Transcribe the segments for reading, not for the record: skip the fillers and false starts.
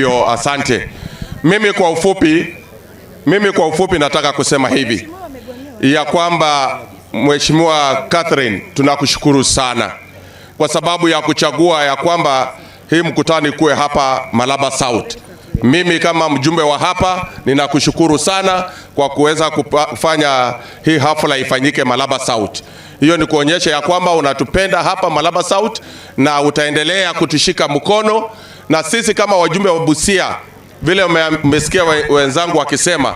hivyo asante. Mimi kwa ufupi nataka kusema hivi ya kwamba Mheshimiwa Catherine, tunakushukuru sana kwa sababu ya kuchagua ya kwamba hii mkutano ikuwe hapa Malaba South. Mimi kama mjumbe wa hapa ninakushukuru sana kwa kuweza kufanya hii hafla ifanyike Malaba South. Hiyo ni kuonyesha ya kwamba unatupenda hapa Malaba South na utaendelea kutushika mkono, na sisi kama wajumbe wa Busia, vile mmesikia wenzangu wakisema,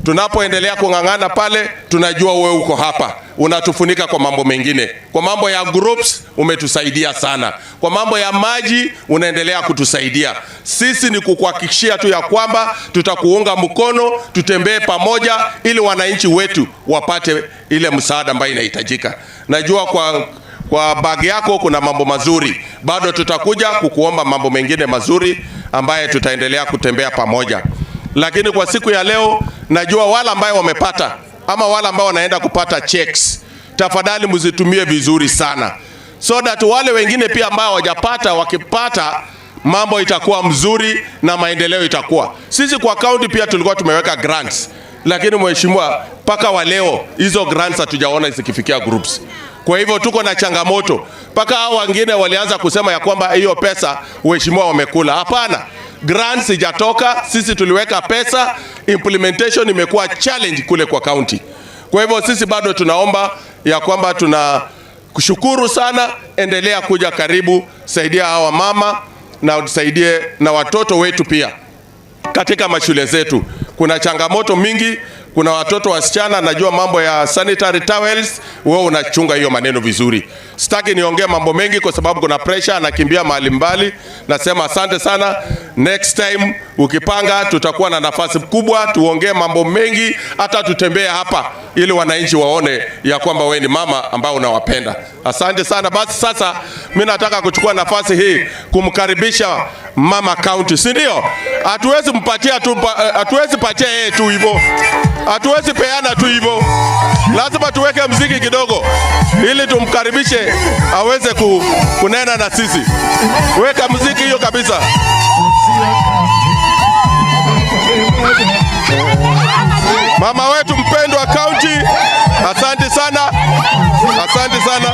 tunapoendelea kung'ang'ana pale, tunajua wewe uko hapa unatufunika kwa mambo mengine. Kwa mambo ya groups umetusaidia sana, kwa mambo ya maji unaendelea kutusaidia. Sisi ni kukuhakikishia tu ya kwamba tutakuunga mkono, tutembee pamoja ili wananchi wetu wapate ile msaada ambayo inahitajika. Najua kwa bag yako kuna mambo mazuri, bado tutakuja kukuomba mambo mengine mazuri ambaye tutaendelea kutembea pamoja. Lakini kwa siku ya leo najua wale ambayo wamepata ama wale ambao wanaenda kupata checks, tafadhali mzitumie vizuri sana, so that wale wengine pia ambao hawajapata wakipata, mambo itakuwa mzuri na maendeleo itakuwa. Sisi kwa county pia tulikuwa tumeweka grants, lakini mheshimiwa, mpaka wa leo hizo grants hatujaona zikifikia groups. Kwa hivyo tuko na changamoto, mpaka hao wengine walianza kusema ya kwamba hiyo pesa mheshimiwa wamekula. Hapana, grants ijatoka, sisi tuliweka pesa, implementation imekuwa challenge kule kwa county. Kwa hivyo sisi bado tunaomba ya kwamba tuna kushukuru sana, endelea kuja karibu, saidia hawa mama na utusaidie na watoto wetu pia katika mashule zetu. Kuna changamoto mingi, kuna watoto wasichana, najua mambo ya sanitary towels, wewe unachunga hiyo maneno vizuri. Sitaki niongee mambo mengi kwa sababu kuna pressure, nakimbia mahali mbali. Nasema asante sana. Next time ukipanga, tutakuwa na nafasi kubwa tuongee mambo mengi, hata tutembee hapa ili wananchi waone ya kwamba wewe ni mama ambao unawapenda. Asante sana. Basi sasa mimi nataka kuchukua nafasi hii kumkaribisha mama county, si ndio? Hatuwezi mpatia tu, hatuwezi patia yeye tu hivyo, hatuwezi peana tu hivyo, lazima tuweke mziki kidogo ili tumkaribishe aweze kunena na sisi. Weka mziki hiyo kabisa. Mama wetu mpendwa county, asante sana, asante sana.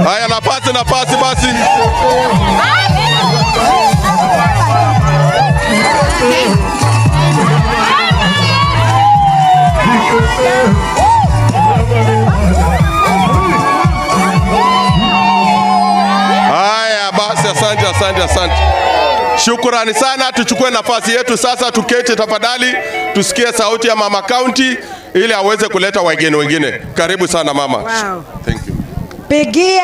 Haya, nafasi nafasi basi. Haya basi, asante asante asante. Shukrani sana. Tuchukue nafasi yetu sasa, tuketi tafadhali, tusikie sauti ya mama county ili aweze kuleta wageni wengine. Karibu sana mama. Wow. Thank you. Pigia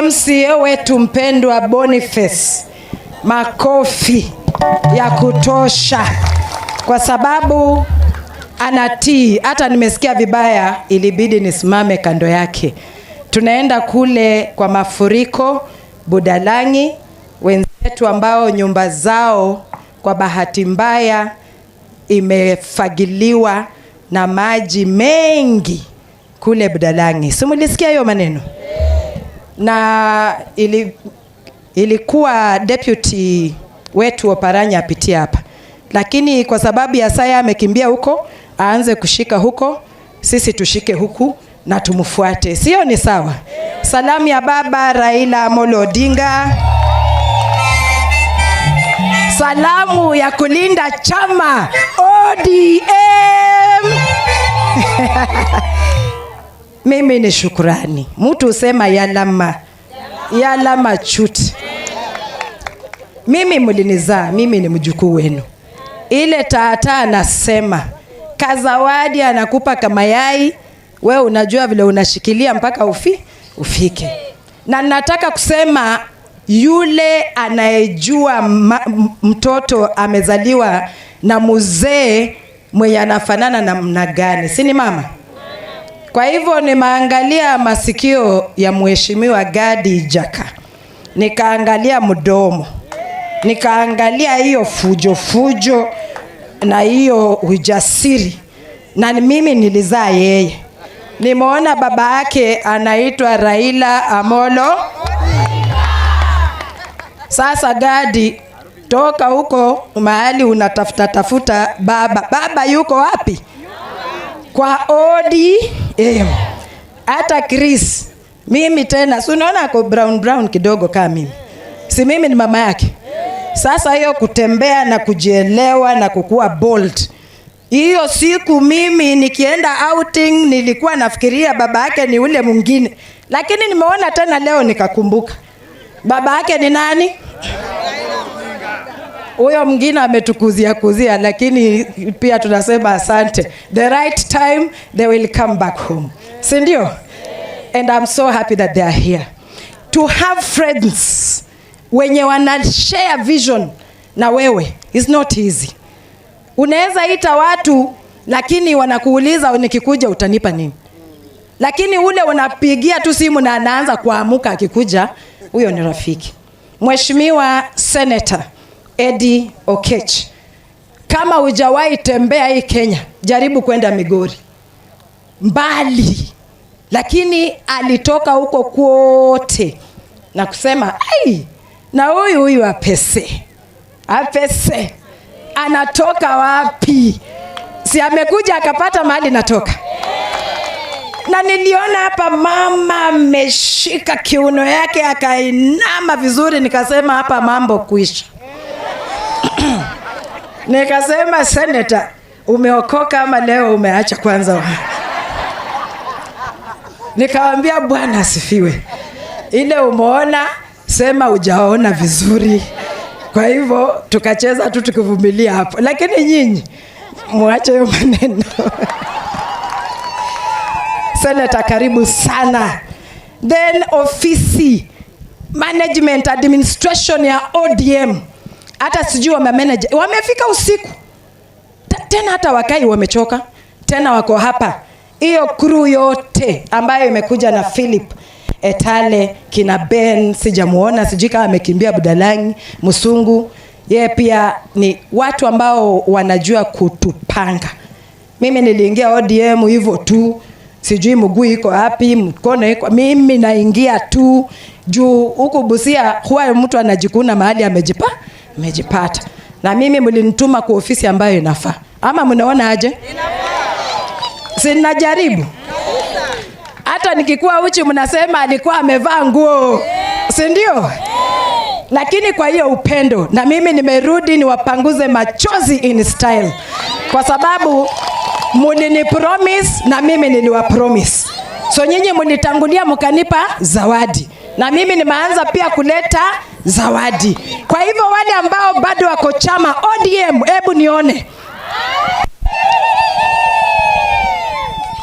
MCA wetu mpendwa Boniface makofi ya kutosha, kwa sababu anatii. Hata nimesikia vibaya, ilibidi nisimame kando yake. Tunaenda kule kwa mafuriko Budalangi, wenzetu ambao nyumba zao kwa bahati mbaya imefagiliwa na maji mengi kule Budalangi. Si mlisikia hiyo maneno? Na ilikuwa deputy wetu Oparanya apitie hapa, lakini kwa sababu ya saya amekimbia huko, aanze kushika huko, sisi tushike huku na tumfuate, sio? Ni sawa. Salamu ya baba Raila Amolo Odinga, salamu ya kulinda chama ODM. Mimi ni shukurani, mtu husema yalama yalama chuti. Mimi mlinizaa, mimi ni mjukuu wenu. Ile tata anasema kazawadi anakupa kama yai, we unajua vile unashikilia mpaka ufike. Na nataka kusema yule anayejua mtoto amezaliwa na mzee mwenye anafanana namna gani, si ni mama? Kwa hivyo nimeangalia masikio ya mheshimiwa Gadi Jaka, nikaangalia mdomo, nikaangalia hiyo fujo fujo na hiyo ujasiri, na mimi nilizaa yeye. Nimeona baba yake anaitwa Raila Amolo. Sasa Gadi, toka huko mahali unatafuta tafuta baba. Baba yuko wapi? Kwa ODM. Hata Chris, mimi tena, si unaona ako brown brown kidogo kama mimi. Si mimi ni mama yake. Sasa hiyo kutembea na kujielewa na kukua bold. Hiyo siku mimi nikienda outing nilikuwa nafikiria baba yake ni ule mwingine. Lakini nimeona tena leo nikakumbuka. Baba yake ni nani? Huyo mwingine ametukuzia kuzia, lakini pia tunasema asante. The right time they will come back home. Si ndio? And I'm so happy that they are here. To have friends wenye wana share vision na wewe is not easy. Unaweza ita watu lakini wanakuuliza nikikuja utanipa nini? Lakini ule unapigia tu simu na anaanza kuamuka akikuja, huyo ni rafiki. Mheshimiwa Senator Eddie Oketch, kama hujawahi tembea hii Kenya, jaribu kwenda Migori. Mbali. Lakini alitoka huko kwote na kusema, ai, na huyu huyu apese. Apese. Anatoka wapi? Si amekuja akapata mahali natoka. Na niliona hapa mama ameshika kiuno yake akainama vizuri, nikasema hapa mambo kuisha. Nikasema senator, umeokoka ama leo umeacha kwanza? Nikamwambia Bwana asifiwe. Ile umeona, sema hujaona vizuri. Kwa hivyo tukacheza tu tukivumilia hapo. Lakini nyinyi muache hiyo maneno. Senator, karibu sana. Then ofisi management administration ya ODM, hata sijui wamemanage, wamefika usiku tena, hata wakai wamechoka tena, wako hapa. Hiyo crew yote ambayo imekuja na Philip Etale, kina Ben sijamuona, sijui kama amekimbia Budalangi, Musungu, yeye pia ni watu ambao wanajua kutupanga. Mimi niliingia ODM hivyo tu, sijui mguu iko wapi, mkono iko, mimi naingia tu juu huku Busia huwa mtu anajikuna mahali amejipata. Na mimi mlinituma kwa ofisi ambayo inafaa. Ama mnaona aje? Sinajaribu. Hata nikikuwa uchi mnasema alikuwa amevaa nguo. Si ndio? Lakini kwa hiyo upendo, na mimi nimerudi niwapanguze machozi in style. Kwa sababu mlini promise na mimi niliwa promise. So nyinyi mlitangulia mkanipa zawadi. Na mimi nimeanza pia kuleta zawadi. Kwa hivyo wale ambao bado wako chama ODM, hebu nione.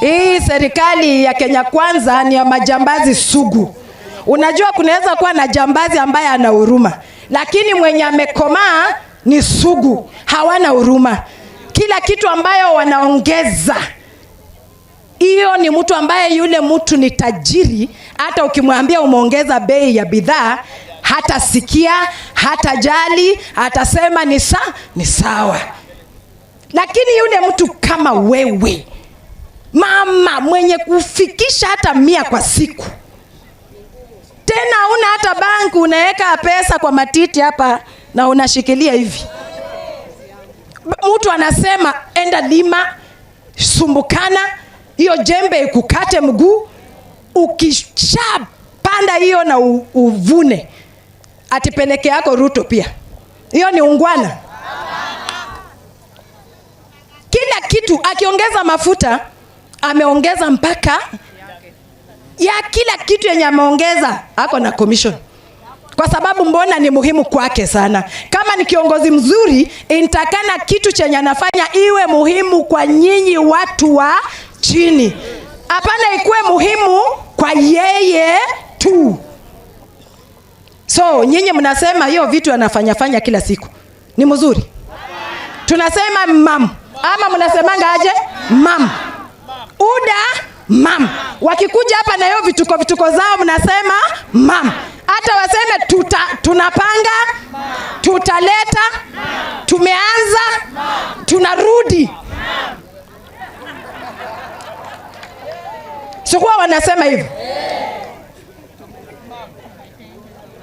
Hii serikali ya Kenya Kwanza ni ya majambazi sugu. Unajua kunaweza kuwa na jambazi ambaye ana huruma, lakini mwenye amekomaa ni sugu, hawana huruma. Kila kitu ambayo wanaongeza, hiyo ni mtu ambaye yule mtu ni tajiri, hata ukimwambia umeongeza bei ya bidhaa hatasikia, hatajali, atasema ni sawa. Lakini yule mtu kama wewe, mama mwenye kufikisha hata 100 kwa siku, tena huna hata bank, unaweka pesa kwa matiti hapa na unashikilia hivi. Mtu anasema enda lima, sumbukana, hiyo jembe ikukate mguu, ukishapanda hiyo na uvune, atipeleke yako Ruto pia. Hiyo ni ungwana. Kila kitu akiongeza mafuta, ameongeza mpaka ya kila kitu yenye ameongeza ako na commission. Kwa sababu mbona ni muhimu kwake sana. Kama ni kiongozi mzuri, intakana kitu chenye anafanya iwe muhimu kwa nyinyi watu wa chini. Hapana ikuwe muhimu kwa yeye tu. So nyinyi mnasema hiyo vitu anafanya fanya kila siku ni mzuri. Tunasema mam, ama mnasemanga aje? Mam. Uda mam. Wakikuja hapa na hiyo vituko vituko zao mnasema mam. Hata waseme tunapanga, tutaleta, tumeanza, tunarudi. Sikuwa wanasema hivyo.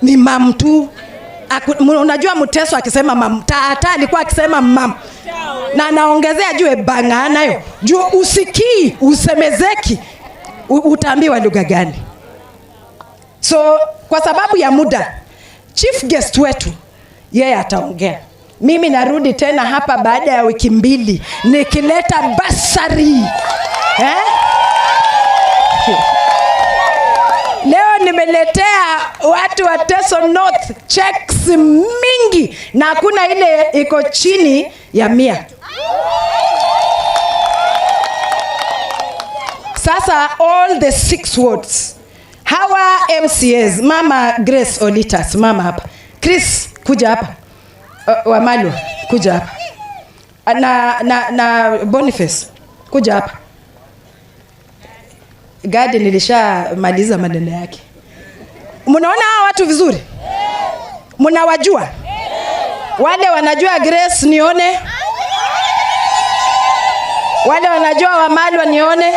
Ni mam tu. Unajua Mteso akisema mam, tata alikuwa akisema mam na anaongezea juu banga nayo juu usikii usemezeki, utaambiwa lugha gani? So kwa sababu ya muda, chief guest wetu yeye ataongea. Mimi narudi tena hapa baada ya wiki 2 nikileta basari, eh? Leo nimeletea watu wa Teso North checks mingi na hakuna ile iko chini ya 100. Sasa all the 6 wards, hawa MCAs, Mama Grace Olita, simama hapa. Chris, kuja hapa. Wamalwa, kuja hapa. Na Boniface, kuja hapa. Gadi nilishamaliza maneno yake. Mnaona hawa watu vizuri? Mnawajua? Wale wanajua Grace nione. Wale wanajua Wamalwa nione.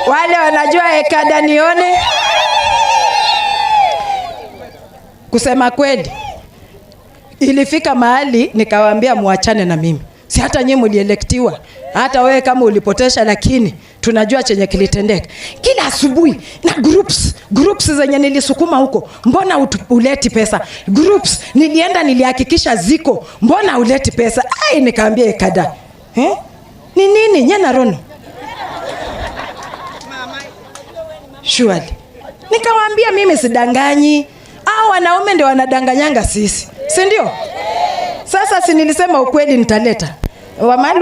Wale wanajua Ekada nione. Kusema kweli, ilifika mahali nikawaambia muachane na mimi. Si hata nyinyi mlielektiwa, hata wewe kama ulipotesha, lakini tunajua chenye kilitendeka. Kila asubuhi na groups zenye nilisukuma huko, mbona uleti pesa? Groups nilienda nilihakikisha ziko, mbona uleti pesa? Ai, nikaambia Ekada, eh? Ni nini nyena rono? Surely. Nikawaambia mimi sidanganyi. Hao wanaume ndio wanadanganyanga sisi, si ndio? Sasa si nilisema ukweli nitaleta. Wamalwa